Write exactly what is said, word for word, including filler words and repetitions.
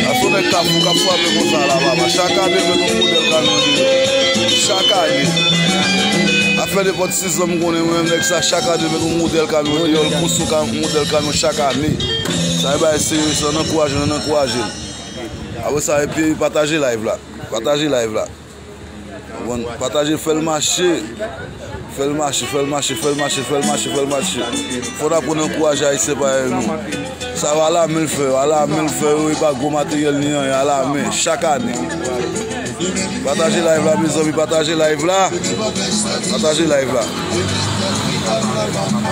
Aso nèg Kafou k ap frape konsa la, papa. Chak ane, l met yon modèl kamyon deyò. Chak ane. Afè nenpòt sizon, m konnen, mwen menm, nèg sa, chak ane, l met yon modèl kamyon deyò, l konstwi yon ka-, modèl kamyon chak ane. Sa e bagay serye, sa, n ankouraje l, n ankouraje l. Apre sa, epi pataje live la. Pataje live la. Konprann? Pataje, fè l mache. Fè l mache, fè l mache, fè l mache, fè l mache, fè l mache. Fò n aprann ankouraje Ayisyen parèy nou. Sa yo alamen l fè yo, alamen l fè yo, e pa gwo materyèl ni anyen, alamen, chak ane. Pataje live la, mezanmi, pataje live la. Pataje live la.